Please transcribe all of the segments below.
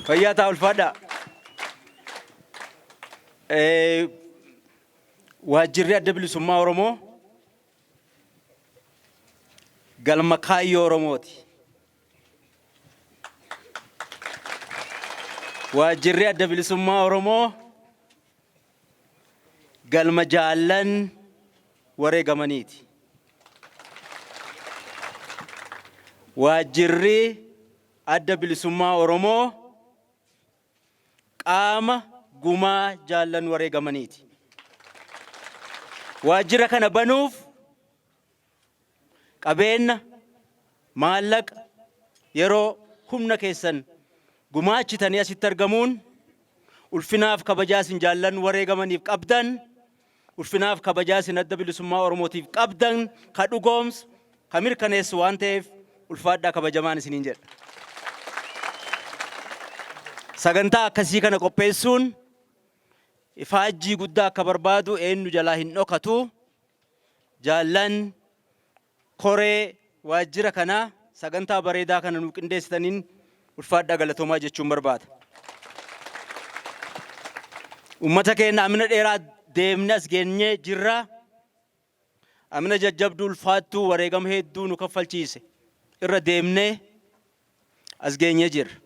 Fayyaa ta'a, ulfaadhaa. Waajjirri Adda Bilisummaa Oromoo galma kaayyoo Oromooti. Waajjirri Adda Bilisummaa Oromoo galma jaallan wareegamaniiti. Waajjirri Adda Bilisummaa Oromoo qaama gumaa jaallan wareegamaniiti. Waajjira kana banuuf qabeenna, maallaqa, yeroo, humna keessan gumaachitanii asitti argamuun ulfinaaf kabajaa isin jaallan wareegamaniif qabdan, ulfinaaf kabajaa isin Adda Bilisummaa Oromootiif qabdan ka dhugoomsu, ka mirkaneessu waan ta'eef ulfaadhaa, kabajamaan isiniin jedha. Sagantaa akkasii kana qopheessuun ifaajjii guddaa akka barbaadu eenyu jalaa hin dhokatu. Jaallan koree waajjira kanaa sagantaa bareedaa kana nuu qindeessitaniin ulfaadhaa, galatoomaa jechuun barbaada. Uummata keenya, amina dheeraa deemne as geenyee jirra. Amina jajjabduu ulfaattuu wareegama hedduu nu kaffalchiise irra deemnee as geenyee jirra.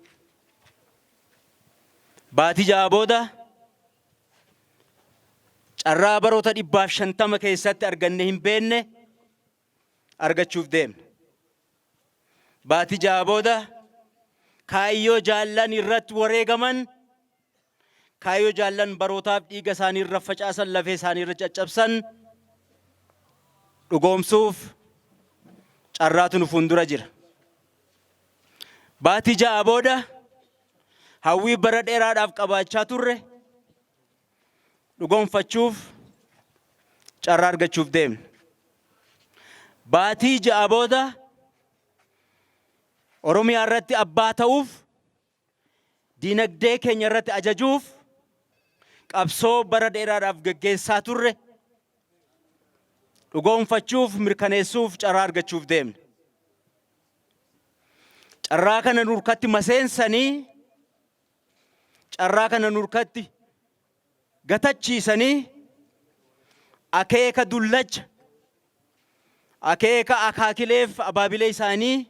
Baatii 6 booda carraa baroota 150 keessatti arganne hin beekne argachuuf deemna. Baatii 6 booda kaayyoo jaallan irratti wareegaman, kaayyoo jaallan barootaaf dhiiga isaanii irra facaasan, lafee isaanii irra caccabsan dhugoomsuuf carraatu nu fuuldura jira. Baatii 6 booda hawwii bara dheeraadhaaf qabaachaa turre dhugoomfachuuf carraa argachuuf deemna. Baatii 6 booda Oromiyaa irratti abbaa ta'uuf, diinagdee keenya irratti ajajuuf qabsoo bara dheeraadhaaf geggeessaa turre dhugoomfachuuf, mirkaneessuuf carraa argachuuf deemna. Carraa kana nurkatti maseensanii, carraa kana nurkatti gatachiisanii, akeeka dullacha, akeeka akaakileef abaabilee isaanii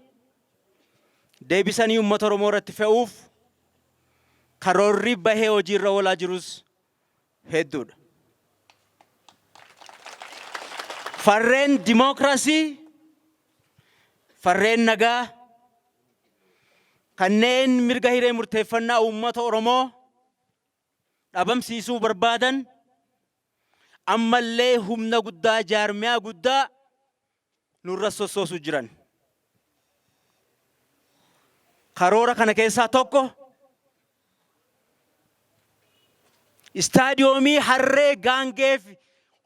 deebisanii uummata Oromoo irratti fe'uuf karoorri bahee hojiirra oolaa jirus hedduudha. Farreen dimookiraasii, farreen nagaa, kanneen mirga hiree murteeffannaa uummata Oromoo dhabamsiisuu barbaadan ammallee humna guddaa, jaarmiyaa guddaa nurra sossoosuu jiran. Karoora kana keessaa tokko istaadiyoomii harree gaangee fi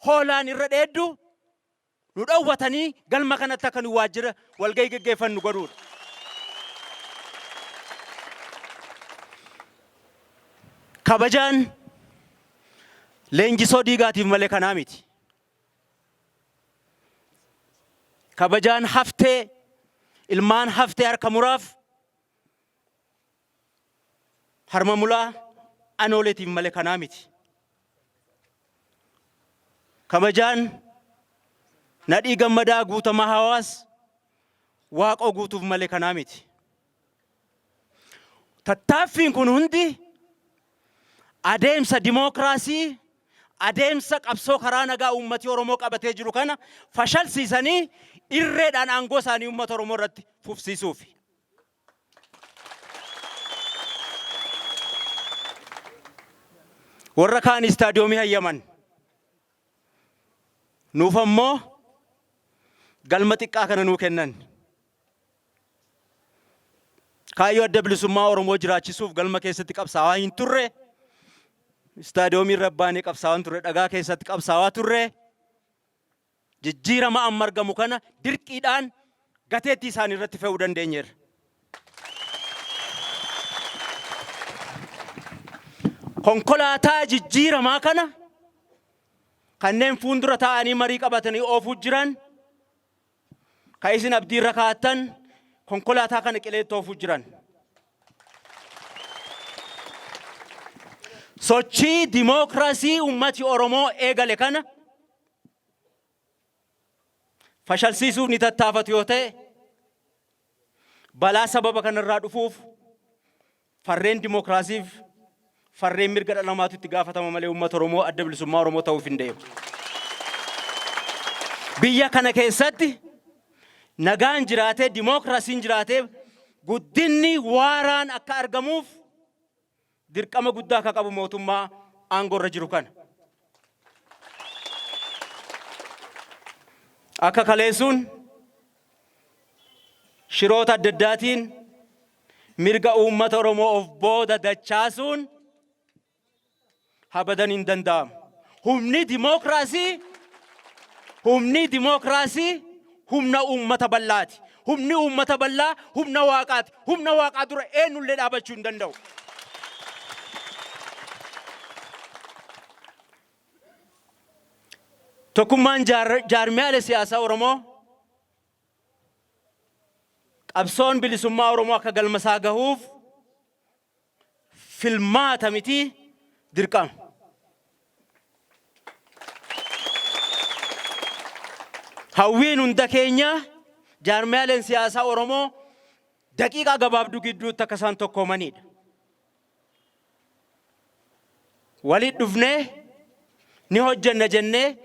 hoolaan irra dheeddu nu dhowwatanii galma kanatti akka nu waajjira walgahii geggeeffannu godhuudha. Kabajaan leenjisoo diigaatiif malee kanaa miti. Kabajaan haftee ilmaan haftee harka muraaf harma mulaa anooleetiif malee kanaa miti. Kabajaan Nadhii Gammadaa, Guutamaa Hawaas, Waaqoo Guutuuf malee kanaa miti. Tattaaffiin kun hundi adeemsa dimookiraasii, adeemsa qabsoo karaa nagaa uummati Oromoo qabatee jiru kana fashalsiisanii irreedhaan aangoo isaanii uummata Oromoo irratti fufsiisuufi. Warra kaan istaadiyoomii hayyaman. Nuuf ammoo galma xiqqaa kana nuu kennan. Kaayyoo Adda Bilisummaa Oromoo jiraachisuuf galma keessatti qabsaawaa hin turre. Istaadiyoomii irra baanee qabsaawaa hin turre. Dhagaa keessatti qabsaawaa turre. Jijjiirama amma argamu kana dirqiidhaan gateettii isaanii irratti fe'uu dandeenyeerra. Konkolaataa jijjiiramaa kana kanneen fuuldura taa'anii marii qabatanii oofuu jiran, kan isin abdii irra kaa'attan, konkolaataa kana qileetti oofuu jiran. Sochii dimookiraasii uummati Oromoo eegale kana fashalsiisuuf ni tattaafatu yoo ta'e, balaa sababa kanarraa dhufuuf farreen dimookiraasiif farreen mirga dhala namaatu itti gaafatama malee uummata Oromoo, Adda Bilisummaa Oromoo ta'uuf hin deemu. Biyya kana keessatti nagaan jiraatee, dimookiraasiin jiraatee, guddinni waaraan akka argamuuf dirqama guddaa akka qabu mootummaa aangoo irra jiru kana. Akka kaleessuun shiroota adda addaatiin mirga uummata Oromoo of booda dachaasuun habadan hin danda'amu. Humni dimookiraasii humna uummata bal'aati. Humni uummata bal'aa humna waaqaati. Humna waaqaa dura eenyullee dhaabachuu hin danda'u. Tokkummaan jaarmiyaalee siyaasaa Oromoo qabsoon bilisummaa Oromoo akka galmasaa gahuuf filmaata miti, dirqama. Hawwiin hunda keenya jaarmiyaaleen siyaasaa Oromoo daqiiqaa gabaabduu gidduutti akka isaan tokkoomanidha. Walitti dhufnee ni hojjenna jennee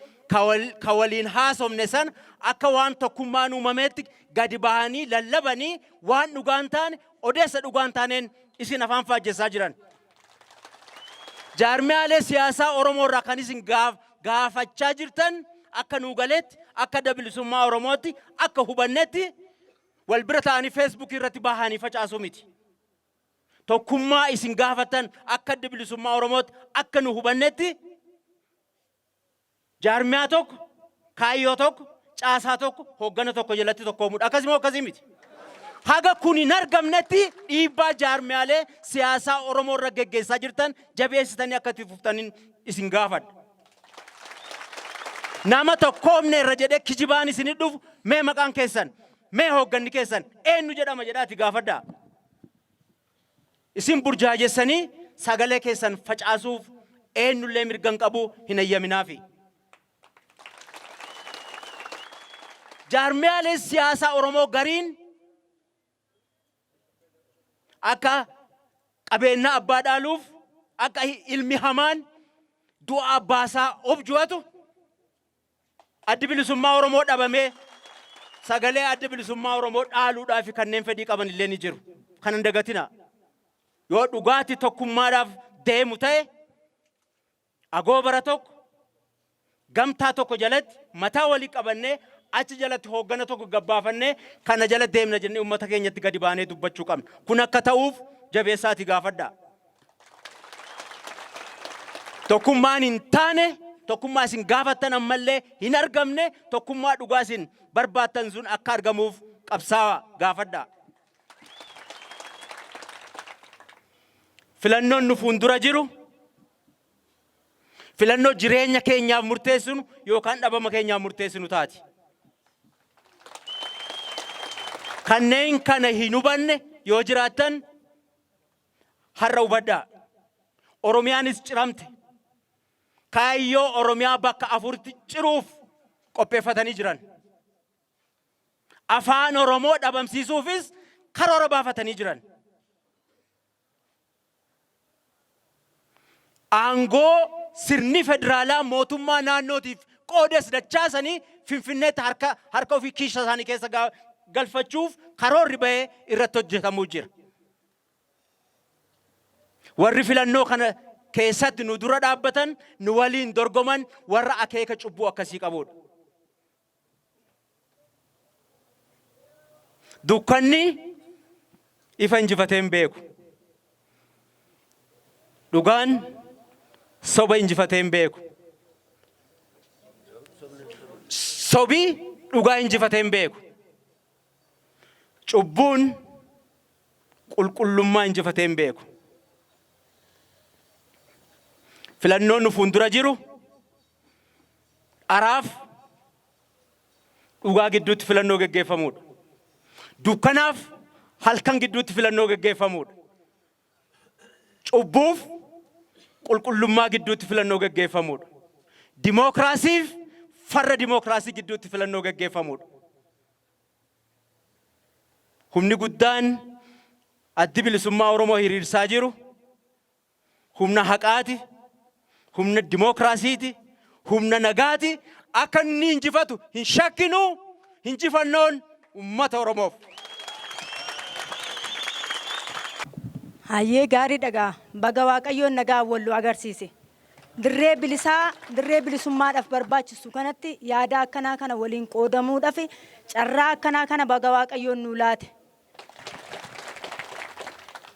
ka waliin haasofne sana akka waan tokkummaan uumameetti gadi bahanii lallabanii, waan dhugaan taane, odeessa dhugaan taaneen isin afaan faajjessaa jiran. Jaarmiyaalee siyaasaa Oromoo irraa kan isin gaafachaa jirtan akka nuu galetti, akka Adda Bilisummaa Oromootti akka hubannetti, wal bira ta'anii Feesbuukii irratti bahanii facaasuu miti. Tokkummaa isin gaafatan akka Adda Bilisummaa Oromootti akka nu hubannetti jaarmiyaa tokko, kaayyoo tokko, caasaa tokko, hooggana tokko jalatti tokkoomudha. Akkasii akkasii miti? Haga kun hin argamnetti dhiibbaa jaarmiyaalee siyaasaa Oromoo irra geggeessaa jirtan jabeessitanii akka itti fuftaniin isin gaafadha. Nama tokkoomne irra jedhee kijibaan isinit dhufu, mee maqaan keessan, mee hoogganni keessan eenyu jedhama jedhaati gaafadhaa. Isin burjaajessanii sagalee keessan facaasuuf eenyullee mirga hin qabu, hin hayyaminaafi. Jaarmiyaaleen siyaasaa Oromoo gariin akka qabeenya abbaa dhaaluuf, akka ilmi hamaan du'a abbaasaa obju'atu, Addi Bilisummaa Oromoo dhabamee sagalee Adda Bilisummaa Oromoo dhaaluudhaaf kanneen fedhii qaban illee ni jiru. Kana hin dagatina. Yoo dhugaatti tokkummaadhaaf deemu ta'e, agoobara tokko, gamtaa tokko jalatti mataa walii qabannee, achi jalatti hooggana tokko gabbaafannee, kana jala deemna jennee uummata keenyatti gadi baanee dubbachuu qabna. Kun akka ta'uuf jabeessaatii gaafadhaa. Tokkummaan hin taane, tokkummaa isin gaafattan ammallee hin argamne, tokkummaa dhugaa isin barbaattan sun akka argamuuf qabsaawaa gaafadhaa. Filannoon nu fuuldura jiru filannoo jireenya keenyaaf murteessinu yookaan dhabama keenyaaf murteessinu taati. Kanneen kana hin hubanne yoo jiraattan har'a hubadhaa. Oromiyaanis ciramte. Kaayyoo Oromiyaa bakka afuritti ciruuf qopheeffatanii jiran. Afaan Oromoo dhabamsiisuufis karoora baafatanii jiran. Aangoo sirni federaalaa mootummaa naannootiif qoodes dachaasanii Finfinneetti harka harka ofii kiisha isaanii keessa galfachuuf karoorri bahee irratti hojjetamuu jira. Warri filannoo kana keessatti nu dura dhaabbatan, nu waliin dorgoman warra akeeka cubbuu akkasii qabudha. Dukkanni ifa injifatee hin beeku. Dhugaan soba injifatee hin beeku. Sobi dhugaa injifatee hin beeku. Cubbuun qulqullummaa injifatee hin beeku. Filannoon nu fuuldura jiru dharaaf dhugaa gidduutti filannoo geggeeffamuudha. Dukkanaaf halkan gidduutti filannoo geggeeffamuudha. Cubbuuf qulqullummaa gidduutti filannoo geggeeffamuudha. Dimookiraasiif farra dimookiraasii gidduutti filannoo geggeeffamuudha. Humni guddaan Addi Bilisummaa Oromoo hiriirsaa jiru humna haqaati, humna dimookiraasiiti, humna nagaati. Akka inni injifatu hin shakkinu, injifannoon ummata Oromoof. Hayyee, gaarii dhagaa. Baga Waaqayyoon nagaa wal nu agarsiise. Dirree bilisaa, dirree bilisummaadhaaf barbaachisu kanatti yaada akkanaa kana waliin qoodamuudhaaf carraa akkanaa kana baga Waaqayyoon nuu laate.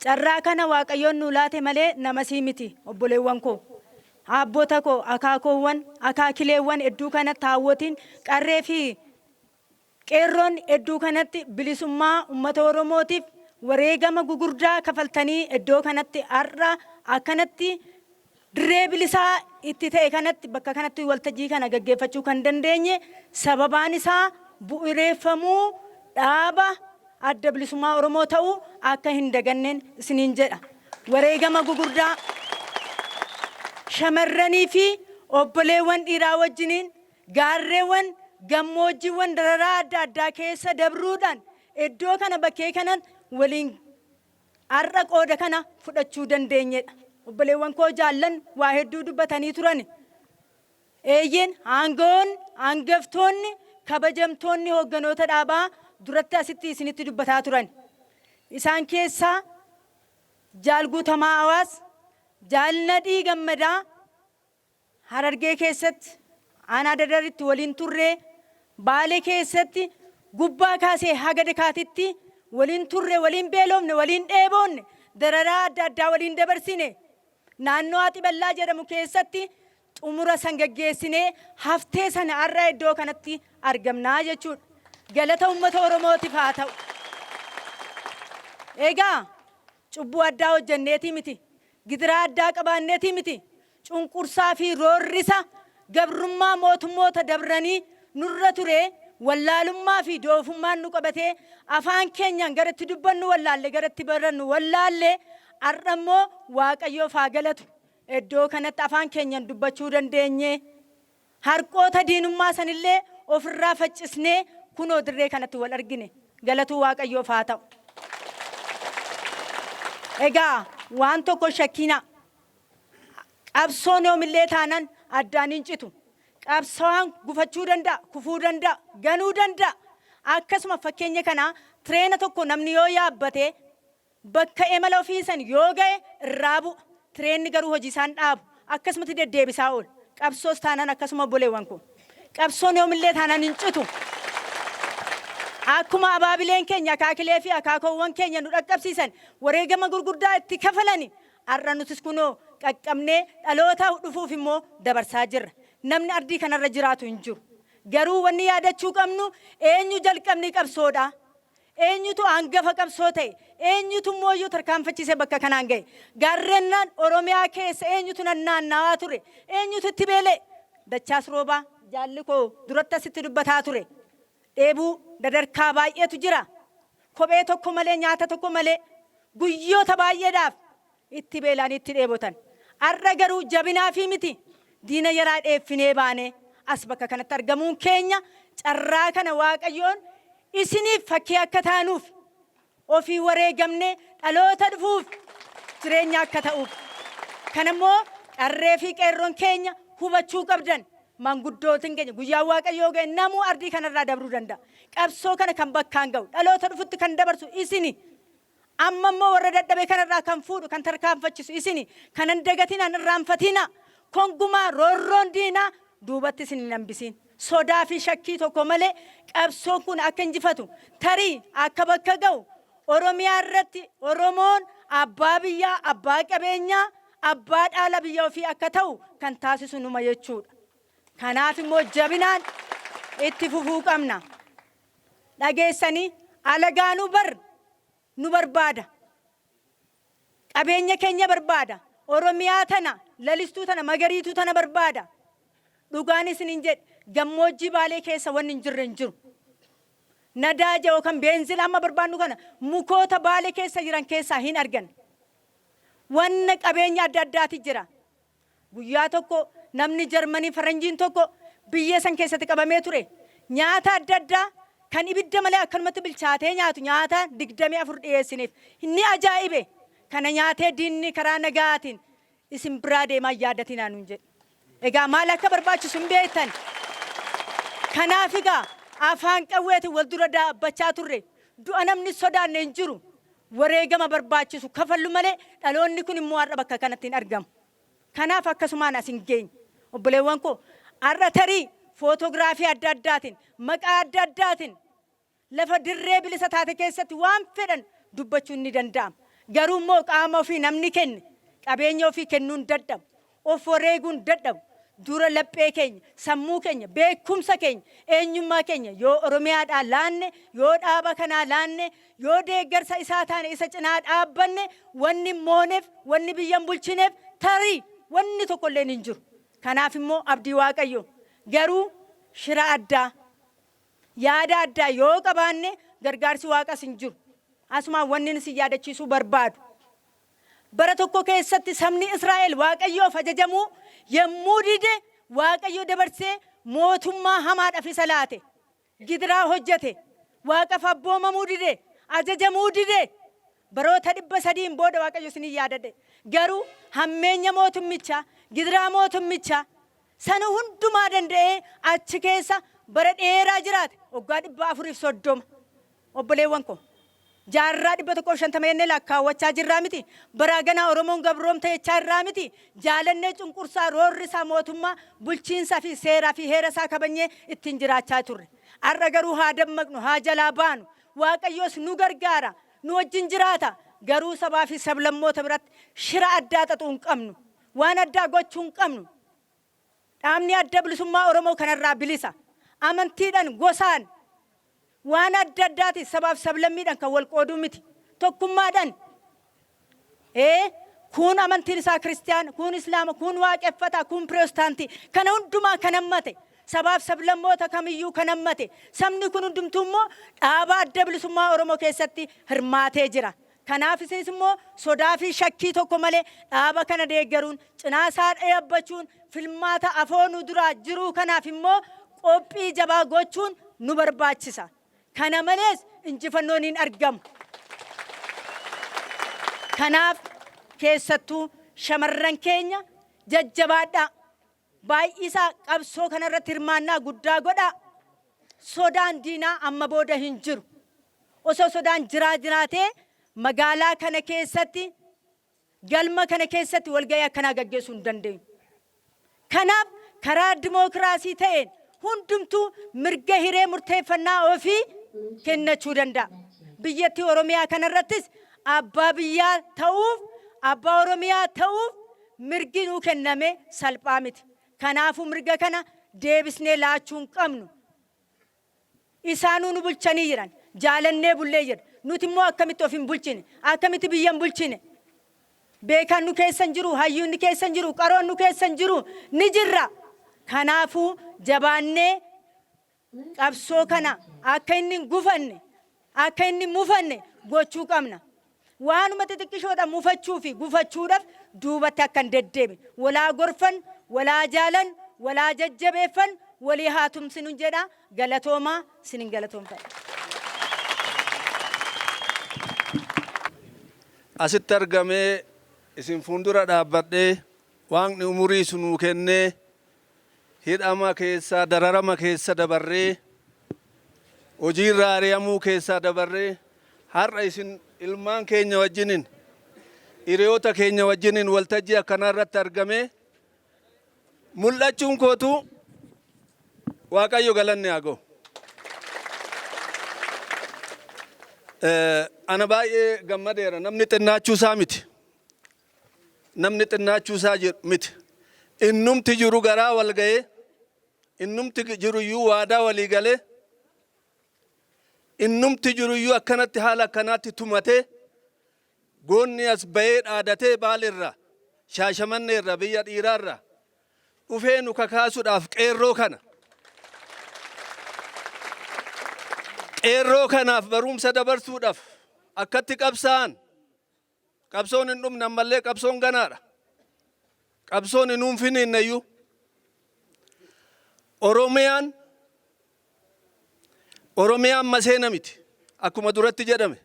Carraa kana Waaqayyoon nuu laate malee namasii miti, obboleewwan koo. Abbota koo, akaakoowwan, akaakileewwan hedduu kanatti haawwotiin qarree fi qeerroon hedduu kanatti bilisummaa uummata Oromootiif wareegama gugurdaa kafaltanii iddoo kanatti har'a akkanatti dirree bilisaa itti ta'e kanatti bakka kanatti waltajjii kana gaggeeffachuu kan dandeenye sababaan isaa bu'uureeffamuu dhaaba Adda Bilisummaa Oromoo ta'uu akka hin daganneen isiniin jedha. Wareegama gugurdaa shamarranii fi obboleewwan dhiiraa wajjiniin gaarreewwan, gammoojjiiwwan dararaa adda addaa keessa dabruudhaan iddoo kana bakkee kanan waliin har'a qooda kana fudhachuu dandeenyedha. Obboleewwan koo jaallan waa hedduu dubbatanii turan. Eeyyeen, aangawoon, hangaftoonni, kabajamtoonni hoogganoota dhaabaa duratti asitti isinitti dubbataa turan. Isaan keessaa Jaal Guutamaa Hawaas, Jaal Nadhii Gammadaa, Harargee keessatti aanaa Dadaritti waliin turre, Baalee keessatti gubbaa kaasee haga dakaatitti waliin turre, waliin beelofne, waliin dheeboonne, dararaa adda addaa waliin dabarsine. Naannoo Axiballaa jedhamu keessatti xumura san gaggeessinee haftee sana har'a iddoo kanatti argamnaa jechuudha. Galata uummata Oromootiif haa ta'u. Egaa cubbuu addaa hojjenneetii miti. Gidiraa addaa qabaanneetii miti. Cunqursaa fi roorrisa gabrummaa mootummoota dabranii nurra ture, wallaalummaa fi doofummaan nu qabatee afaan keenyaan gara itti dubbannu wallaalle, gara itti barannu wallaalle. Har'a immoo Waaqayyoof haa galatu, iddoo kanatti afaan keenyaan dubbachuu dandeenye. Harqoota diinummaa sanillee ofirraa faccisnee kunoo dirree kanatti wal argine. Galatuu Waaqayyoof haa ta'u. Egaa waan tokko shakkiinaa. Qabsoon yoomillee taanan addaan hin citu. Qabsaa'aan gufachuu danda'a, kufuu danda'a, ganuu danda'a. Akkasuma fakkeenya kanaa tireena tokko namni yoo yaabbate bakka emala ofii san yoo ga'e irraa bu'a. Tireenni garuu hojii isaan dhaabu. Akkasumatti deddeebisaa oola. Qabsoos taanaan akkasuma, obboleewwan koo. Qabsoon yoomillee taanaan hin citu. Akkuma abaabileen keenya, akaakilee fi akaakoowwan keenya nu dhaqqabsiisan, wareegama gurguddaa itti kafalani, har'a nutis kunoo qaqqabnee dhaloota dhufuuf immoo dabarsaa jirra. Namni ardii kanarra jiraatu hin jiru. Garuu wanni yaadachuu qabnu, eenyu jalqabni qabsoodha? Eenyutu hangafa qabsoo ta'e? Eenyutu immoo iyyuu tarkaanfachiisee bakka kanaan ga'e? Gaarrennaan Oromiyaa keessa eenyutu naannaawaa ture? Eenyutu itti beela'e? Dachaas Roobaa jaalli koo duratti asitti dubbataa ture. Dheebuu dadarkaa baay'eetu jira. Kophee tokko malee, nyaata tokko malee guyyoota baay'eedhaaf itti beela'anii itti dheebotan. Har'a garuu jabinaa fi miti, diina yaraa dheeffinee baanee as bakka kanatti argamuun keenya carraa kana Waaqayyoon isiniif fakkii akka taanuuf, ofii wareegamne dhaloota dhufuuf jireenya akka ta'uuf. Kana immoo Qarree fi qeerroon keenya hubachuu qabdan. Manguddootiin keenya guyyaa Waaqayyoo ga'e namuu ardii kanarraa dabruu danda'a. Qabsoo kana kan bakkaan ga'u dhaloota dhufutti kan dabarsu isini. Amma immoo warra dadhabe kanarraa kan fuudhu kan tarkaanfachisu isini. Kanan dagatinaa hin irraanfatinaa. Kongumaa roorroon diinaa duubatti isin hin hambisiin. Sodaa fi shakkii tokko malee qabsoon kun akka injifatu tarii akka bakka ga'u Oromiyaa irratti Oromoon abbaa biyyaa, abbaa qabeenyaa, abbaa dhaala biyya ofii akka ta'u kan taasisu numa jechuudha. Kanaaf immoo jabinaan itti fufuu qabna. Dhageessanii alagaanuu bar nu barbaada. Qabeenya keenya barbaada. Oromiyaa tana, lalistuu tana, magariituu tana barbaada. Dhugaan isiniin jedhe gammoojjii Baalee keessa wanni hin jirre hin jiru. Nadaaja yookaan beenzila amma barbaannu kana mukoota Baalee keessa jiran keessaa hin arganne. Wanna qabeenya adda addaati jira. Guyyaa tokko namni Jarmanii faranjiin tokko biyya san keessatti qabamee ture. Nyaata adda addaa kan ibidda malee akkanumatti bilchaatee nyaatu nyaata 24 dhiyeessineef. Inni ajaa'ibe. Kana nyaatee diinni karaa nagaatiin isin biraa deemaa yaadatinaa nuun jedhe. Egaa maal akka barbaachisu hin beektan. Kanaaf egaa afaan qawweetiin wal dura dhaabbachaa turre. Du'a namni sodaanne hin jiru. Wareegama barbaachisu kafallu malee dhaloonni kun immoo har'a bakka kanatti hin argamu. Kanaaf akkasumaan as hin geenye. Obboleewwan koo har'a tarii footoogiraafii adda addaatiin maqaa adda addaatiin lafa dirree bilisa taate keessatti waan fedhan dubbachuun ni danda'ama. Garuu immoo qaama ofii namni kenne qabeenya ofii kennuun dadhabu. Of wareeguun dadhabu. Dura laphee keenya, sammuu keenya, beekumsa keenya, eenyummaa keenya yoo Oromiyaadhaa laanne, yoo dhaaba kanaa laanne, yoo deeggarsa isaa taane isa cinaa dhaabbanne wanni mooneef, wanni biyya hin bulchineef tarii wanni tokkolleen hin jiru. Kanaaf immoo abdii Waaqayyo garuu shira addaa yaada addaa yoo qabaanne gargaarsi Waaqas hin jiru. Asumaan wanni isin yaadachiisuu barbaadu. Bara tokko keessatti sabni Israa'el Waaqayyoof ajajamuu yommuu dide Waaqayyo dabarsee mootummaa hamaadhaaf isa laate. Gidiraa hojjete. Waaqaf abboomamuu dide. Ajajamuu dide. Baroota 300n booda Waaqayyo isin yaadadhe. Garuu hammeenya mootummichaa, gidiraa mootummichaa sana hundumaa danda'ee achi keessa bara dheeraa jiraate waggaa 430. Obboleewwan koo jaarraa 150 jennee lakkaawwachaa jirraa miti. Baraa ganaa Oromoon gabroomte jechaa irraa miti. Jaalannee cunqursaa roorrisaa mootummaa bulchiinsaa fi seeraa fi heera isaa kabajnee ittiin jiraachaa turre. Har'a garuu haa dammaqnu, haa jalaa baanu. Waaqayyoos nu gargaara, nu wajjin jiraata. Garuu sabaa fi sablammoota biratti shira addaa xaxuu hin qabnu. Waan addaa gochuu hin qabnu. Dhaabni Adda Bilisummaa Oromoo kanarraa bilisa. Amantiidhaan, gosaan, waan adda addaatiin sabaaf sablammiidhaan kan wal qooduu miti. Tokkummaadhaan ee kun amantiin isaa kiristiyaana, kun islaama, kun waaqeffataa, kun pirootestaantii kana hundumaa kan hammate sabaaf sablammoota kamiyyuu kan hammate sabni kun hundumtuu immoo dhaaba Adda Bilisummaa Oromoo keessatti hirmaatee jira. Kanaaf isinis immoo sodaa fi shakkii tokko malee dhaaba kana deeggaruun cinaa isaa dhaabbachuun filmaata afoo nu duraa jiruu kanaaf immoo qophii jabaa gochuun nu barbaachisa. Kana malees injifannoon hin argamu. Kanaaf keessattuu shamarran keenya jajjabaadhaa. Baay'isaa qabsoo kanarratti hirmaannaa guddaa godhaa. Sodaan diinaa amma booda hin jiru. Osoo sodaan jiraa jiraatee magaalaa kana keessatti galma kana keessatti walga'ii akkanaa gaggeessuu hin dandeenyu. Kanaaf karaa dimookiraasii ta'een hundumtuu mirga hiree murteeffannaa ofii kennachuu danda'a. Biyyattii Oromiyaa kanarrattis abbaa biyyaa ta'uuf, abbaa Oromiyaa ta'uuf mirgi nuu kenname salphaa miti. Kanaafuu mirga kana deebisnee laachuu hin qabnu. Isaanuu nu bulchanii jiran. Jaalannee bullee jirra. Nuti immoo akkamitti of hin bulchine? Akkamitti biyya hin bulchine? Beekaan nu keessa hin jiru, hayyuun nu keessa hin jiru, qaroon nu keessa hin jiru, ni jirra. Kanaafuu jabaannee qabsoo kana akka inni hin gufanne, akka inni hin mufanne gochuu qabna. Waanuma xixiqqishoodhaan mufachuu fi gufachuudhaaf duubatti akka hin deddeebine. Walaa gorfan, walaa jaalan, walaa jajjabeeffan, walii haa tumsinu jedha. Galatoomaa, isinin galatoomfadha. Asitti argamee isin fuundura dhaabbadhee Waaqni umurii nuu kennee hidhama keessaa, dararama keessa dabarree, hojiirra ari'amuu keessaa dabarree, har'a isin ilmaan keenya wajjinin, hiriyoota keenya wajjinin waltajjii akkanaa irratti argamee mul'achuun kootu Waaqayyo galanni haa ga'u. Ana baay'ee gammadeera. Namni xinnaachuu isaa miti. Namni xinnaachuu isaa miti. Innumti jiru garaa wal ga'ee, innumti jiru iyyuu waadaa walii galee, innumti jiru iyyuu akkanatti haala akkanaatti tumatee, goonni as ba'ee dhaadatee Baalirraa, Shaashamanneerraa, biyya dhiiraarraa dhufee nu kakaasuudhaaf qeerroo kana. Qeerroo kanaaf barumsa dabarsuudhaaf akkatti qabsaa'an. Qabsoon hin dhumne, ammallee qabsoon ganaadha. Qabsoon hin hunfiniinneyyuu. Oromiyaan maseena miti. Akkuma duratti jedhame.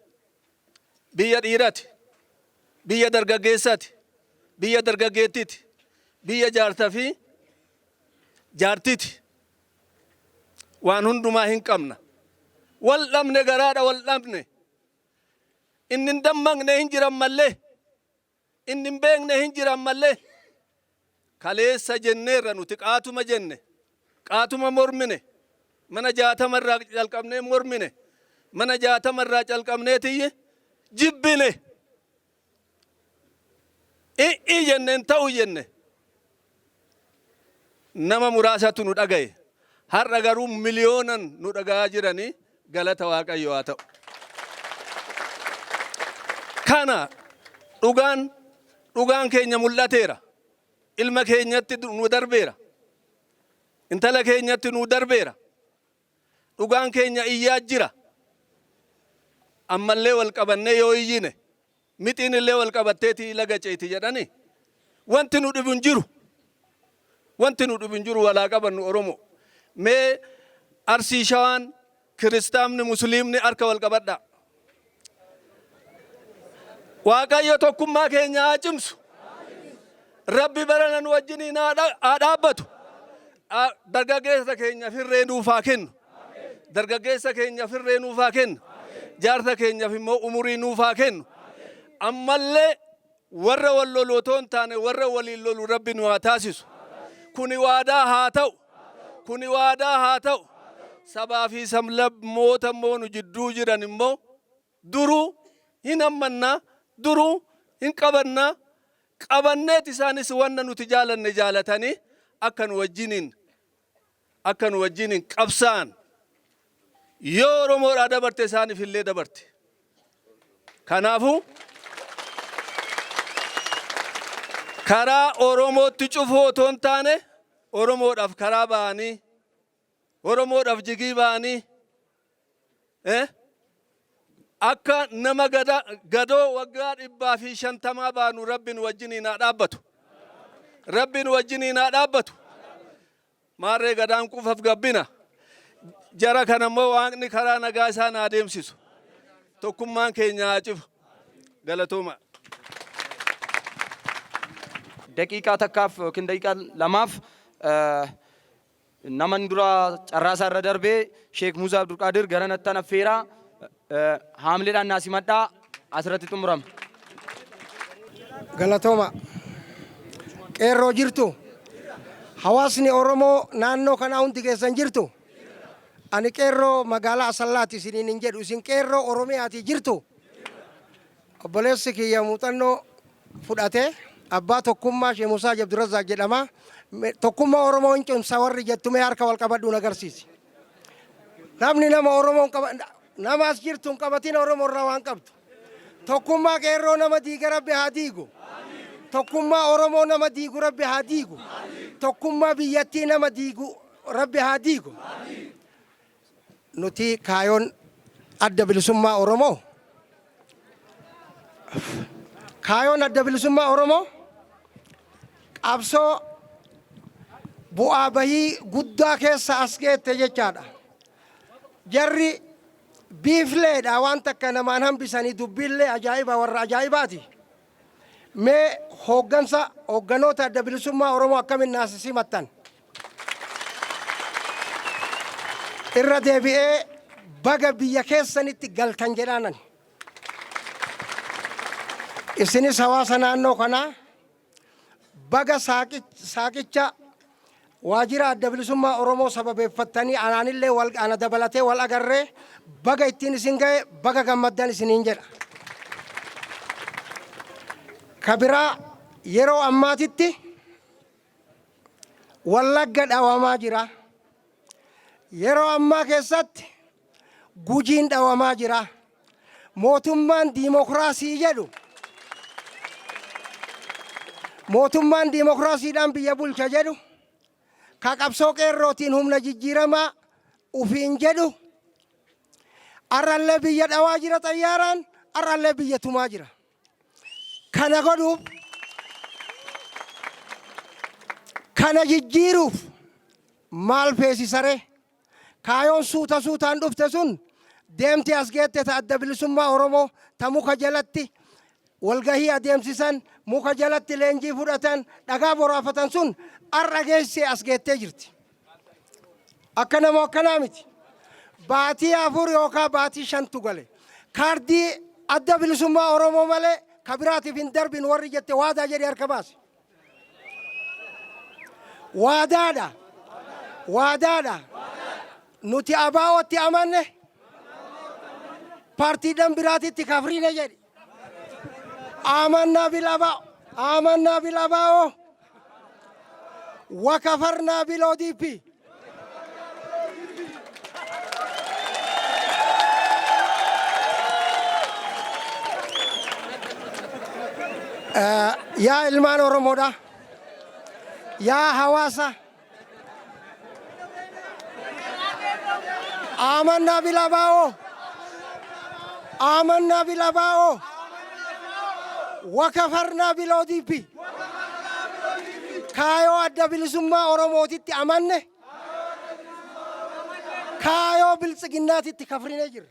Biyya dhiiraati. Biyya dargaggeessaati. Biyya dargaggeettiiti. Biyya jaartaa fi jaartiiti. Waan hundumaa hin qabna. Wal dhabne, garaadha wal dhabne. Inni hin dammaqne hin jiran mallee. Inni hin beekne hin jiran mallee. Kaleessa jenneerra, nuti qaatuma jenne. Qaatuma mormine. Mana 60 irraa calqabnee mormine. Mana 60 irraa calqabneetiyyi jibbine. I'ii jenne, hin ta'u jenne. Nama muraasatu nu dhagaye. Har'a garuu miliyoonan nu dhagahaa jiranii, galata Waaqayyo haa ta'u. Kana dhugaan keenya mul'ateera. Ilma keenyatti nu darbeera. Intala keenyatti nu darbeera. Dhugaan keenya iyyaa jira. Ammallee wal qabannee yoo iyyine, mixiin illee wal qabatteeti laga ceeti jedhani, wanti nu dhibu hin jiru. Wanti nu dhibu hin jiru, walaa qabannu Oromoo. Mee Arsii, Shawaan, Kiristaanni, Musliimni harka wal qabadhaa. Waaqayyo tokkummaa keenya haa cimsu. Rabbi barana nu wajjiniin haa dhaabbatu. Dargaggeessa keenya firree nuuf haa kennu. Dargaggeessa keenya firree nuuf haa kennu. Jaarsa keenyaaf immoo umurii nuuf haa kennu. Ammallee warra wal lolu otoo hin taane warra waliin lolu Rabbi nu haa taasisu. Kuni waadaa haa ta'u. Kuni waadaa haa ta'u. Sabaa fi sablammoota immoo nu jidduu jiran immoo duruu hin hammannaa, duruu hin qabannaa, qabanneet isaanis wanna nuti jaalanne jaalatanii akka nu wajjiniin qabsa'an, yoo Oromoodhaa dabarte isaaniif illee dabarte. Kanaafuu karaa Oromootti cufuu otoo hin taane, Oromoodhaaf karaa ba'anii, Oromoodhaaf jigii ba'anii, akka nama gadoo waggaa 150 baanu Rabbi nu wajjiniin haa dhaabbatu. Rabbi nu wajjiniin haa dhaabbatu. Maarree gadaan quufaaf gabbina. Jara kana immoo Waaqni karaa nagaa isaan haa deemsisu. Tokkummaan keenya haa cifu. Galatooma. Daqiiqaa takkaaf yookiin daqiiqaa lamaaf naman dura carraa isaa irra darbee Sheek Muuzaa Abdulqaadir gara nattan affeeraa, haamleedhaan naa simadhaa, asirratti xumurama. Galatooma. Qeerroo jirtu. Hawaasni Oromoo naannoo kanaa hundi keessan jirtu. Ani qeerroo magaalaa Asallaati isiniin hin jedhu, isin qeerroo Oromiyaati jirtu. Obboleessi kiyya muuxannoo fudhate, abbaa tokkummaa Sheekh Musaa Abdurrazzaaq jedhama. Tokkummaa Oromoo hin cimsa warri jettu mee harka wal qabadhuun agarsiisi. Namni nama Oromoo hin qaba, nama as jirtu hin qabatin, Oromoo irraa waan qabdu. Tokkummaa qeerroo nama diiga Rabbi haa diigu. Tokkummaa Oromoo nama diigu Rabbi haa diigu. Tokkummaa biyyattii nama diigu Rabbi haa diigu. Nuti kaayoon Adda Bilisummaa Oromoo, kaayoon Adda Bilisummaa Oromoo qabsoo bu'aa bahii guddaa keessa as geette jechaadha. Jarri biifleedha, waan takka namaan hambisanii, dubbiillee ajaa'iba, warra ajaa'ibaati. Mee hooggansa hoogganoota Adda Bilisummaa Oromoo akkamiin naas simattan? Irra deebi'ee baga biyya keessanitti galtan jedhaanan. Isinis hawaasa naannoo kanaa baga saaqicha waajjira Adda Bilisummaa Oromoo sababeeffattanii anaanillee wal ana dabalatee wal agarree baga ittiin isin ga'e, baga gammaddan isiniin jedha. Ka biraa, yeroo ammaatitti Wallagga dhawamaa jira. Yeroo ammaa keessatti Gujiin dhawamaa jira. Mootummaan diimokiraasii jedhu, mootummaan diimokiraasiidhaan biyya bulcha jedhu, ka qabsoo qeerrootiin humna jijjiiramaa ufiin jedhu, arrallee biyya dhawaa jira xayyaaraan, arrallee biyya tumaa jira. Kana godhuuf, kana jijjiiruuf maal feesisaree? Kaayoon suuta suutaan dhufte sun deemtee as geette, ta Adda Bilisummaa Oromoo, ta muka jalatti walgahii adeemsisan, muka jalatti leenjii fudhatan, dhagaa boraafatan sun har'a geessee as geettee jirti. Akka namoo akkanaa miti. Baatii 4 yookaan baatii 5tu gale. Kaardii Adda Bilisummaa Oromoo malee ka biraatiif hin darbin warri jette waadaa jedhee harka baase. Waadaadha. Waadaadha. Nuti ABO'tti amanne, paartiidhaan biraatitti kafriine jedhi. آمنا بالآباء، آمنا بالآباء وكفرنا بال ODP. Yaa ilmaan Oromoodha. Yaa hawaasa. آمنا بالآباء. آمنا بالآباء. وكفرنا بال ODP. Kaayoo Adda Bilisummaa Oromootitti amanne. Kaayoo Biltsiginnaatitti kafrinee jirra.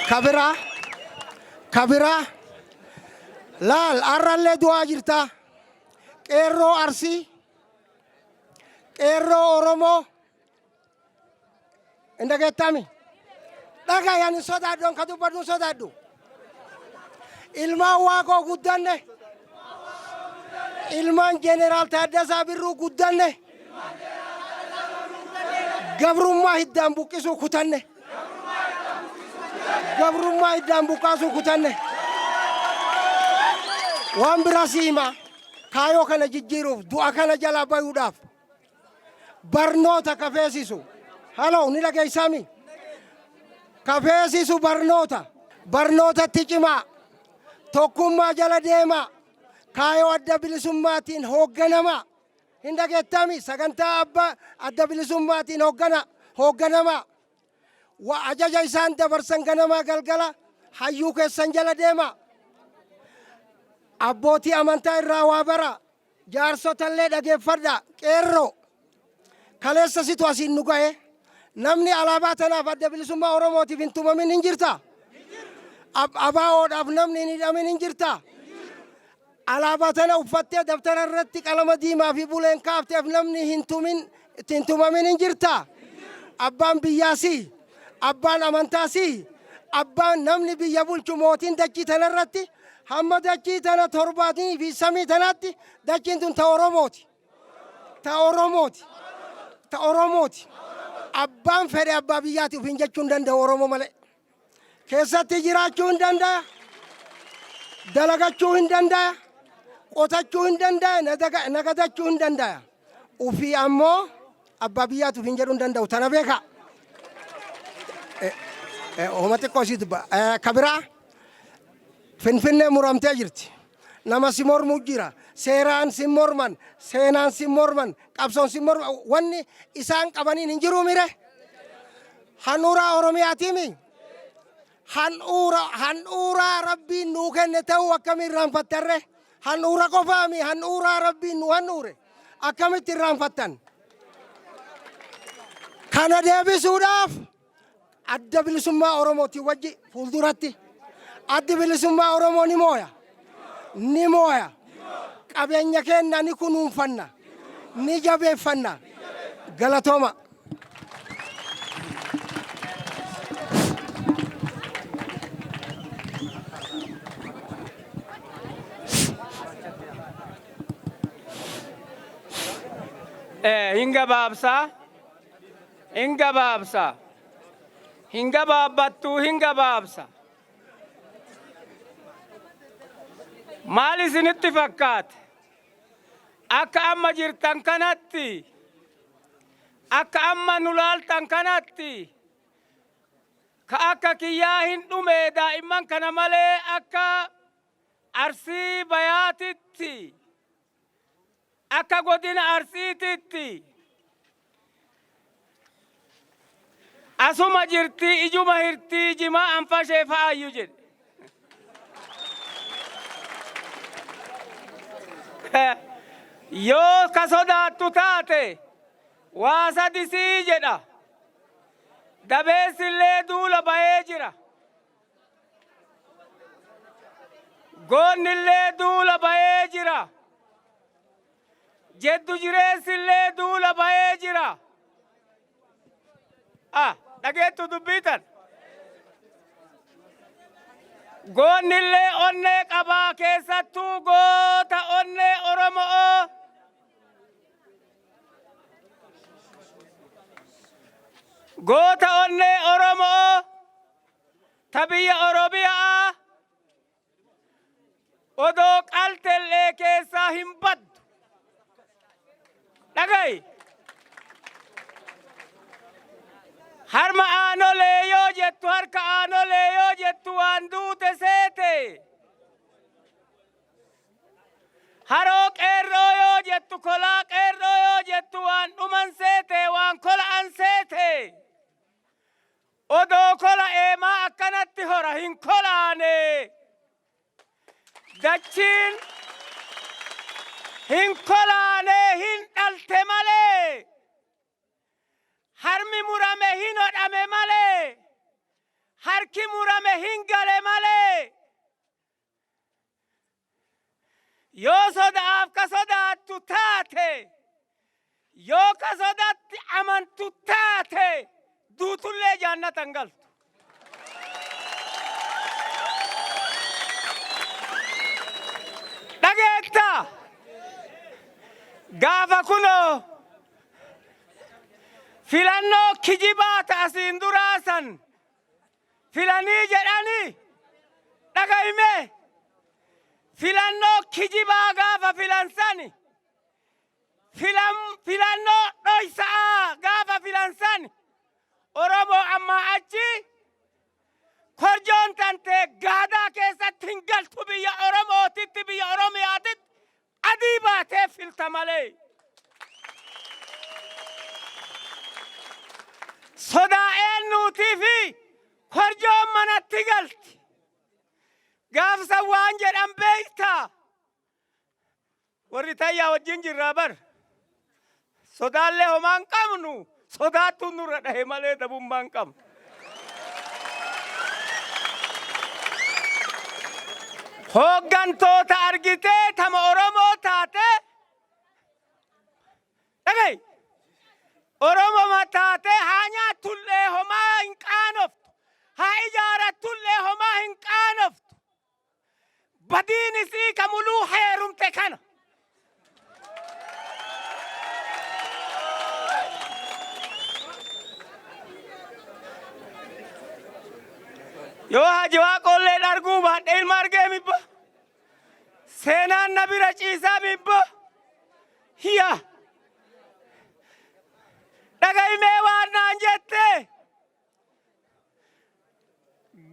Kabiraa, kabiraa, laal, arrallee du'aa jirta. Qeerroo Arsii, qeerroo Oromoo, hin dhageettami? Dhagayan, hin sodaadhu, an ka dubbadhu hin sodaadhu. Ilmaan Waaqoo guddanne, ilmaan Jeneraal Taaddasaa Birruu guddanne, gabrummaa hiddaan buqqisuu kutanne. Gabrummaa hiddaan buqqaasuu kutanne. Waan biraa si hima. Kaayoo kana jijjiiruuf, du'a kana jalaa bayuudhaaf barnoota kafeesisu. Haloo, ni dhageessaami? Kafeesisu barnoota. Barnootatti cimaa. Tokkummaa jala deemaa. Kaayoo Adda Bilisummaatiin hoogganamaa. Hin dhageettami? Sagantaa abbaa Adda Bilisummaatiin hooggana hoogganamaa. Wa ajaja isaan dabarsan ganamaa galgala hayyuu keessan jala deemaa. Abbootii amantaa irraa waa bara. Jaarsotallee dhageeffadha. Qeerroo. Kaleessa situ asiin nu gahe. Namni alaabaa tanaaf, Adda Bilisummaa Oromootiif hin tumamin hin jirta? ABO'dhaaf namni hin hidhamin hin jirta? Alaabaa tana uffattee dabtara irratti qalama diimaa fi buleen kaafteef namni hin tumin, hin tumamin hin jirta? Abbaan biyyaa si, abbaan amantaa si, abbaan namni biyya bulchu, mootiin dachii tana irratti hamma dachii tana torbaatii fi samii tanaatti dachiin tun ta Oromooti. Ta Oromooti. Ta Oromooti. Abbaan fedhe abbaa biyyaati ofiin jechuu hin danda'u Oromoo malee. Keessatti jiraachuu hin danda'a. Dalagachuu hin danda'a. Qotachuu hin danda'a. Nagadachuu hin danda'a. Ufii ammoo abbaa biyyaati ofiin jedhuu hin danda'u. Tana beekaa. Homa xiqqoo isii dubba. Ka biraa, Finfinnee muramtee jirti. Nama si mormuu jira. Seeraan si morman, seenaan si morman, qabsoon si morman. Wanni isaan qabaniin hin jiru mire. Handhuuraa Oromiyaatiimi. Handhuura handhuuraa Rabbiin nuu kenne ta'uu akkamiin irraanfattarre? Handhuura qofaami, handhuuraa Rabbiin nu handhuure. Akkamitti irraanfattan? Kana deebisuudhaaf Adda Bilisummaa Oromootiin wajji fuulduratti. Addi Bilisummaa Oromoo ni mooya. Ni mooya. Qabeenya keenna ni kunuunfanna. Ni jabeeffanna. Galatooma. Hin gabaabsa. Hin gabaabsa. Hin gabaabbattuu hin gabaabsa. Maal isinitti fakkaate? Akka amma jirtan kanatti, akka amma nu laaltan kanatti, ka akka kiyyaa hin dhume daa'imman kana malee akka Arsii Bayaatitti, Akka godina Arsiititti asuma jirtii ijuma hirtii jimaa anfashee fa'aayyu jedhe. Yoo ka sodaattu taate waa sadi sii jedha. Dabeessillee duula bayee jira. Goonnillee duula bayee jira. Jeddu jireessillee duula bayee jira. Ah, dhageettu dubbii tan. Goonnillee onnee qabaa keessattuu goota onnee Oromo'oo. Goota onnee Oromo'oo ta biyya Oromiya'aa odoo qaltellee keessaa hin baddu. Dhagayi. Harma aanolee yoo jettu harka aanolee yoo jettu waan duute seete. Haroo qeerroo yoo jettu kolaa qeerroo yoo jettu waan dhuman seete waan kola'an seete. Odoo kola'ee maa akkanatti hora hin kolaane. Dachiin hin kolaane hin dhalte malee. Harmi murame hin hodhame malee. Harki murame hin gale malee. Yoo soda'aaf ka sodaattu taate, yoo ka sodatti amantu taate, duutullee jaannata hin galtu. Dhageettaa? Gaafa kunoo filannoo kijibaa ta asiin duraa san filanii jedhanii dhaga'imee filannoo kijibaa gaafa filan sani filannoo dhoysa'aa gaafa filan sani Oromoo ammaa achi korjoon tantee gaadaa keessatti hin galtu biyya Oromootitti biyya Oromiyaatitti adii baatee filta malee. Sodaa eennuutii fi korjoon manatti galti. Gaafsan waan jedhan beektaa? Warri tayyaa wajjin jirraa bar. Sodaallee homaa hin qabnu. Sodaattuun nurra dhahe malee dabummaa hin qabnu. Hooggantoota argitee tama Oromoo taate dhaga'i. Oromoma taatee haa nyaattullee homaa hin qaanoftu. Haa ijaarattullee homaa hin qaanoftu. Badiin isii ka muluu heerumte kana. Yoo Haji Waaqoollee dharguu baadhe ilma argee mibba. Seenaan na bira ciisaa mibba. Hiya. Dhaga'imee waan naan jette.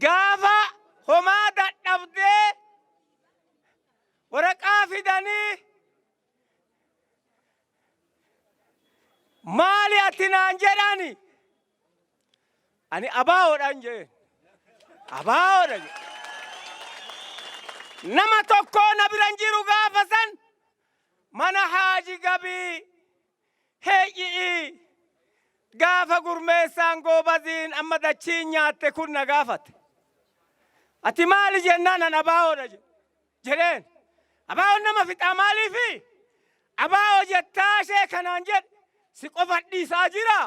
Gaafa homaa dadhabdee waraqaa fidanii maali ati naan jedhani ani abaawoodhaan jeen abaawoodha jedhe. Nama tokkoo na biran jiru gaafa san mana haaji gabii heeyyi'ii. Gaafa Gurmeessaan goobaziin amma dachiin nyaatte kun na gaafate. Ati maali jennaan an ABOdha jedheen. ABOn nama fixaa maaliifi? ABO jettaa ishee kanaan jedhe si qofa dhiisaa jira.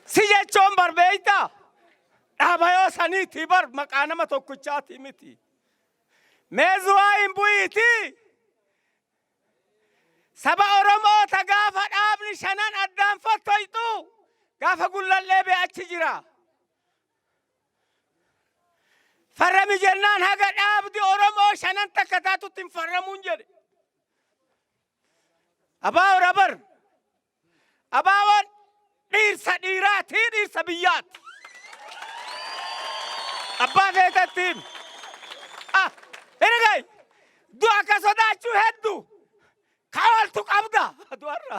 Si jechoon barbeeyta. Dhaaba yoo saniiti bar maqaa nama tokkichaati miti. Mee zuwaa hin bu'iiti. Saba Oromoo ta gaafa dhaabni shanan addaan fottoyxu gaafa Gullallee bee achi jira. Farrami jennaan haga dhaabdi Oromoo shanan takka taatutti hin farramuun jedhe. Abaa'o rabar. Abaa'oon dhiirsa dhiiraati, dhiirsa biyyaati. Abbaa feetetti himi. Ah, ergay du'a ka sodaachuu heddu ka ooltu qabda du'arra.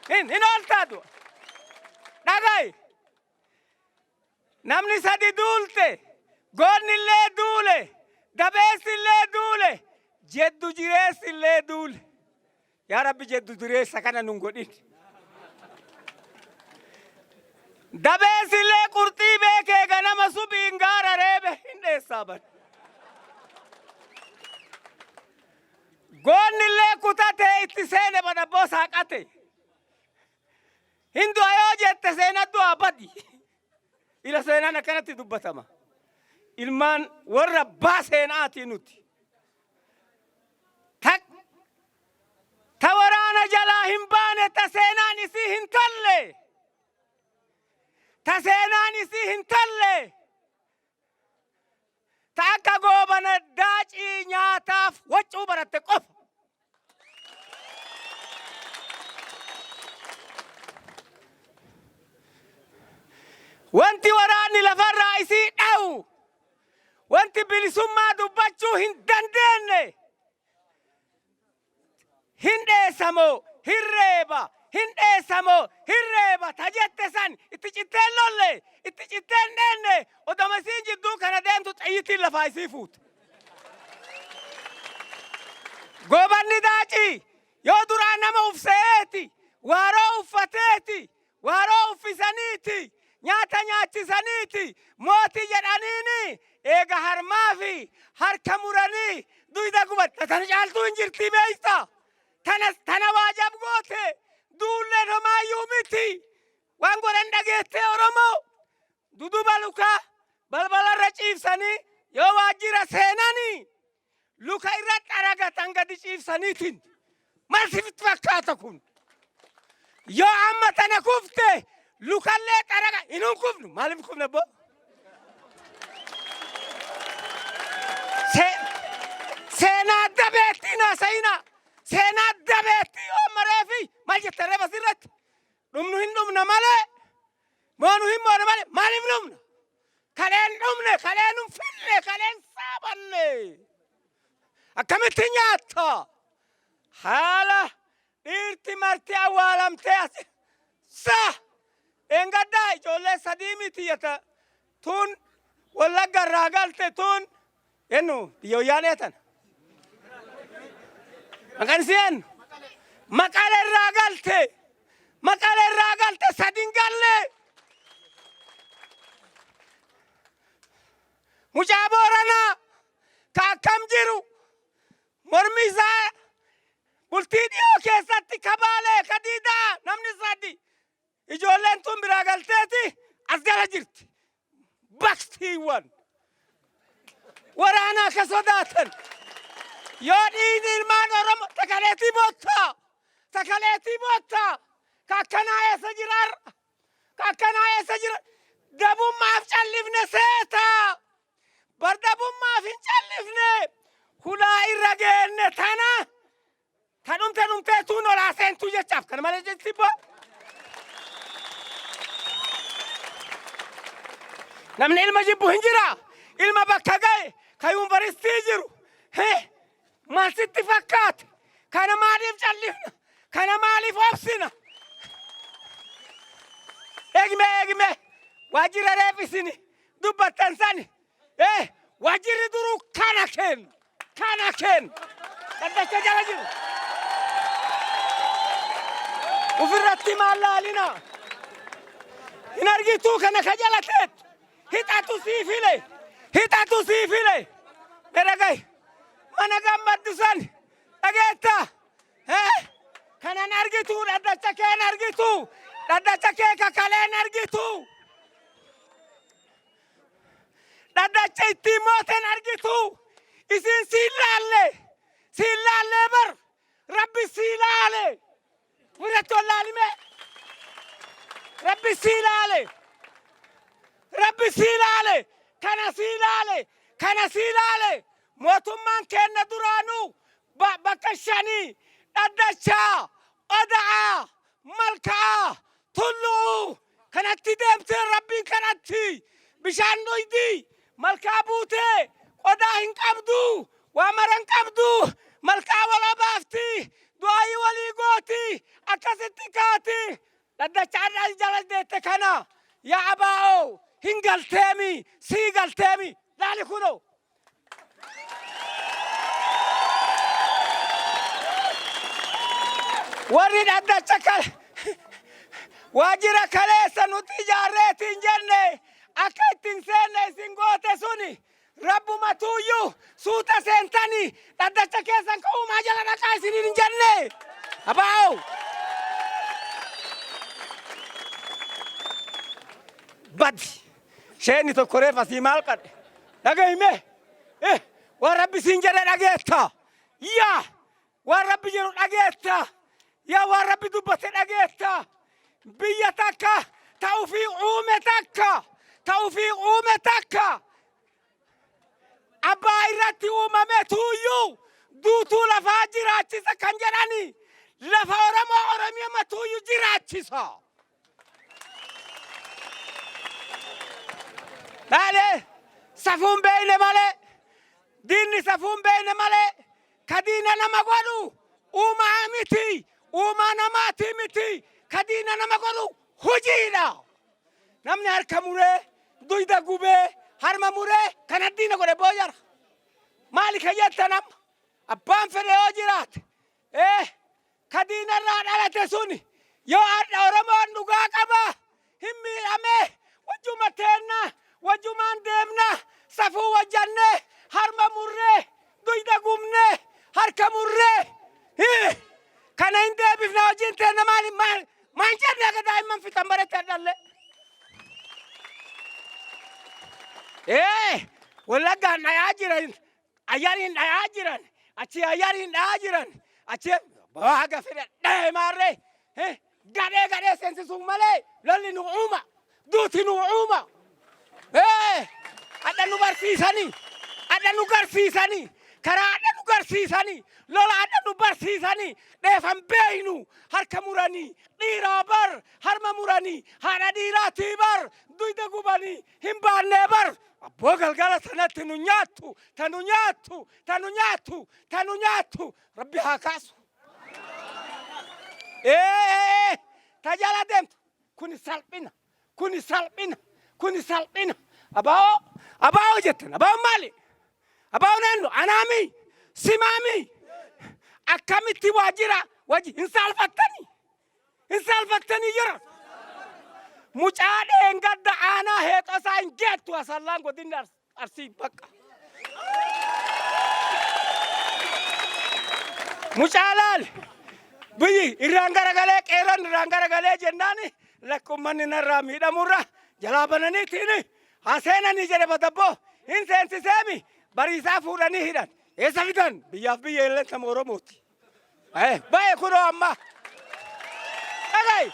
Hin ooltaa du'a. Dhagayi. Namni sadi duulte, goonnillee duule, dabeessillee duule, jeddu jireessillee duule. Yaa Rabbi jeddu dureessa kana nun godhin. Dabeessillee qurxii beekee ganama subiin gaara reebe hin dheessaa bar. Goonnillee kutatee itti seene badabboo saaqate. Hin du'a yoo jette seena du'aa badi. Ila seenaan akkanatti dubbatama. Ilmaan warra abbaa seenaatii nuti. Ta, ta waraana jalaa hin baane ta seenaan isii hin tolle. Ta seenaan isii hin tolle. Ta akka Goobana Daacii nyaataaf waccuu baratte qofa. Wanti waraanni lafarraa isii dhawu, wanti bilisummaa dubbachuu hin dandeenye, hin dheessa moo hin reeba, hin dheessa moo hin reeba ta jette san itti cittee hin lolle, itti cittee hin dheenne, odoma isiin jidduu kana deemtu xayyitiin lafaa isii fuute. Goobanni Daacii yoo duraa nama ufse'eeti, waaroo uffateeti, waaroo uffisaniiti, nyaata nyaachisaniiti, mootii jedhaniini eega harmaa fi harka muranii duyda guban. Ta tana caaltuu hin jirtii beeyta. Tana tana waajab goote duulleen homaayyuu miti. Waan godhan dhageettee Oromoo duduba lukaa balbalarra ciibsanii yoo waajjira seenanii luka irra xaragatan gadi ciibsaniitiin maal sitti fakkaata kun? Yoo amma tana kufte lukallee xaraga hin kufnu, maaliif kufna boo? Seenaa dabeettii naasayinaa, seenaa dabeettii yoo mareefi maal jetta reeba sirratti dhumnu hin dhumna malee, moonu hin moona malee maaliif dhumna? Kaleen dhumne, kaleen hin finne, kaleen saabanne. Akkamitti nyaatta? Haala dhiirti marti awwaalamtee as sa dheengaddaa ijoollee sadii miti jetta, tun Wallagga irraa galte, tun ennu biyya wayyaanee tana. Maqaan isii ennu? Maqalee irraa galte. Maqalee irraa galte sadin galle. Mucaa Booranaa ka akkam jiru mormi isaa bultii dhiyoo keessatti kabaalee kadiidaa namni sadi ijoolleen tun biraa galteeti as jala jirti. Baktiiwwan waraanaa ka sodaatan yoo dhiigni ilmaan Oromoo takaleetii boottaa takaleetii boottaa ka akkanaa eessa jira har'a? Ka akkanaa eessa jira? Dabummaaf callifne seeta. Bar dabummaaf hin callifne, hulaa irra geenne tana ta dhumte dhumtee tuun olaa seentuu jechaaf kana malee jechi boo. Namni ilma jibbu hin jira. Ilma bakka ga'e ka yuunivarsiitii jiru. Hee maal sitti fakkaata? Kana maaliif callifna? Kana maaliif obsina? Eegme eegme waajjira reef isini dubbattan sani. Waajjirri duruu kana kennu. Kana kennu. Dhaddacha jala jiru. Ufirratti maal laalina? Hin argituu kana ka jala teettu. Hixatu sii file. Hixatu sii file. Na dhagahi. Mana gammaddu san dhageetta. Eh? Kanan argitu dhaddacha keen argitu. Dhaddacha kee kakaleen argitu. Dhaddacha ittiin mooten argitu. Isin siin laalle. Siin laallee bar. Rabbi sii laale. Irratti ol laalime. Rabbi sii laale. Rabbi sii laale. Kana sii laale. Kana sii laale. Mootummaan keenna duraanuu bakka shanii dhaddachaa, oda'aa, malka'aa, tullu'uu kanatti deemtee Rabbiin kadhatti. Bishaan dhuydi, malkaa buutee, qodaa hin qabdu, waa mara hin qabdu, malkaa wal obaafti, du'aayii walii gooti, akkasitti kaati. Dhaddacha har'a jala deette kana yaa abaa'oo hin galteemi, sii galteemi, laali kunoo. Warri dhaddacha kale waajjira kaleessa nuti ijaarreetiin jenne akka ittiin seenne isin goote suni rabbumatuuyyuu suuta seentanii dhaddacha keessan ka'uumaa jala dhaqaa isiniin hin jenne. Abaa'oo. Badi. Sheeni tokko reef asii maal qadhe? Dhagahi mee. Eh, waan rabbi siin jedhe dhageetta. Yaa waan rabbi jedhu dhageetta. Yaa waan rabbi dubbate dhageetta. Biyya takka ta ufii uume takka ta ufii uume takka abbaa irratti uumame tuuyyuu duutuu lafaa jiraachisa kan jedhani lafa Oromoo Oromiyaa matuuyyuu jiraachisa. Dhaalee safuun beeyne malee diinni safuun beeyne malee ka diina nama godhu uumaa miti uumaa namaati miti ka diina nama godhu hojiidha. Namni harka muree duyda gubee harma muree kana diina godhe booyara. Maali ka jettan amma abbaan fedhe yoo jiraate ee ka diinarraa dhalate sun yoo har'a Oromoon dhugaa qaba hin miidhame wajjuma teenna wajjumaan deemna safuu wajjanne harma murree duyda gubne harka murree kana hin deebifna hojiin teenna maali maal maan jenne akka daa'imman fixan baretti hadhalle. Ee wallaggaan dhayaa jiran Ayyariin dhayaa jiran achi ayyariin dhayaa jiran achi haga fedhe dhahe maarree gadhee gadhee seensisuun malee lolli nu uuma duuti nu uuma hadha nu barsiisanii hadha nu garsiisanii karaa hadha nu garsiisanii lola hadha nu barsiisanii dheefan beeynu harka muranii dhiiraa bar harma muranii haadha dhiiraatii bar duyda gubanii hin baannee bar abboo galgala sanatti nu nyaattu ta nu nyaattu ta nu nyaattu ta nu nyaattu rabbi haa kaasu. Ee ta jala deemtu kuni salphina kuni salphina kuni salphina abaa'oo abaa'oo jettan abaa'oon maali abaa'oon eenyu anaami simaami akkamitti waajjira wajji hin saalfattanii Hin saalfattanii jira. Mucaa dheengadda aanaa heexosaa hin geettu asallaan godinni arsii bakka. Mucaa laal biyyi irraan garagalee qeerroon irraan garagalee jennaan lakki ummanni narraa miidhamurra jalaa bananiitiin haa seenanii jedhe badabboo hin seensiseemi bariisaa fuudhanii hidhan eessa fidan biyyaaf biyya illee nama Oromooti. Baye kunoo amma. Dhaga'i.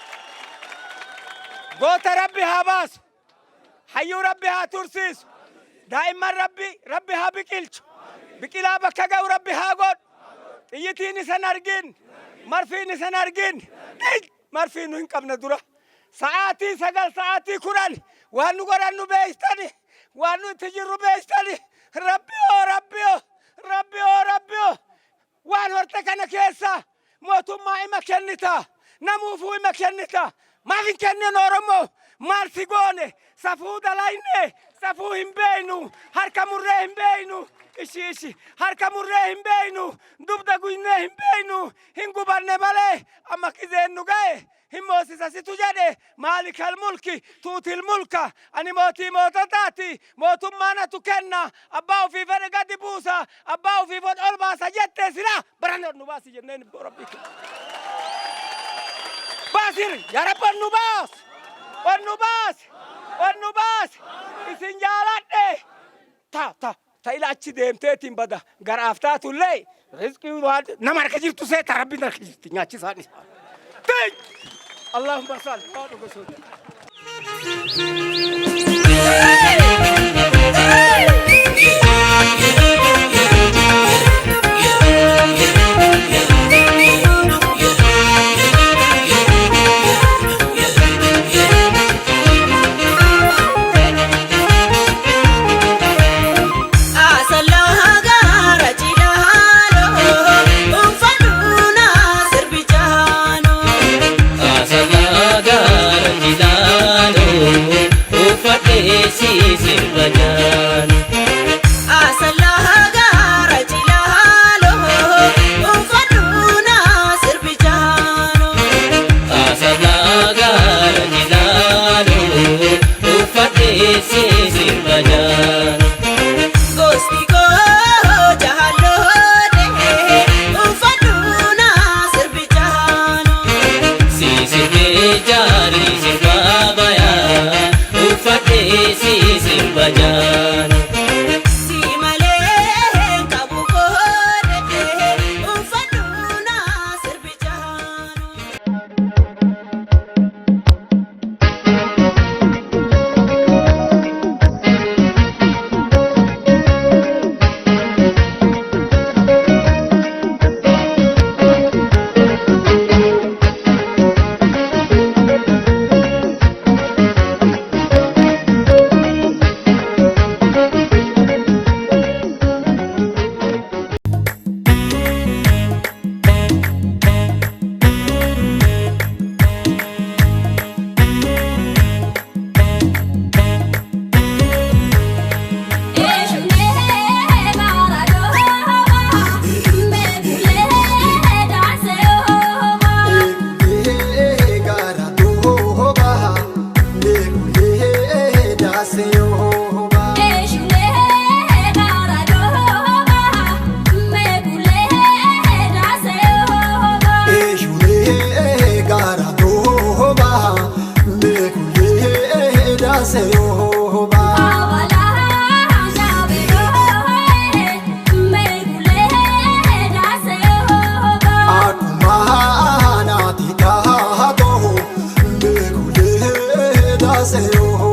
Goota Rabbi haa baasu. Hayyuu Rabbi haa tursiisu. Daa'imman Rabbi Rabbi haa biqilchu. Biqilaa bakka ga'u Rabbi haa godhu. Xiyyitiin isan argin. Marfiin isan argin. Marfii nu hin qabne dura. Sa'aatii 9 sa'aatii 10 waan nu godhan nu beektani. Waan nu itti jirru beektani. Rabbi hoo Rabbi hoo Rabbi hoo Rabbi hoo. Waan horte kana keessa mootummaa ima kennita. Namuufuu hima kennita. Maaf hin kennin Oromoo? Maal si goone? Safuu dalayne, safuu hin beeynu, harka murree hin beeynu. Ishi ishi harka murree hin beeynu, dugda guynee hin beeynu, hin gubanne malee amma gizeen nu ga'e. Hin moosisa situ jedhe maalikal mulki tuutil mulka ani mootii moototaati mootummaa natu kenna abbaa ofii fedhe gadi buusa abbaa ofii fedhe ol baasa jettee sila baran nu baasi jenneen rabbii baasir yaa rabbi nu baas ol nu baas ol nu baas isin jaaladhe ta ta ta ila achi deemteetiin bada garaaf taatullee rizqii waan nama harka jirtu seeta rabbiin harka jirti nyaachisaan isaa. Allahumma salli waa dhuga soota. Say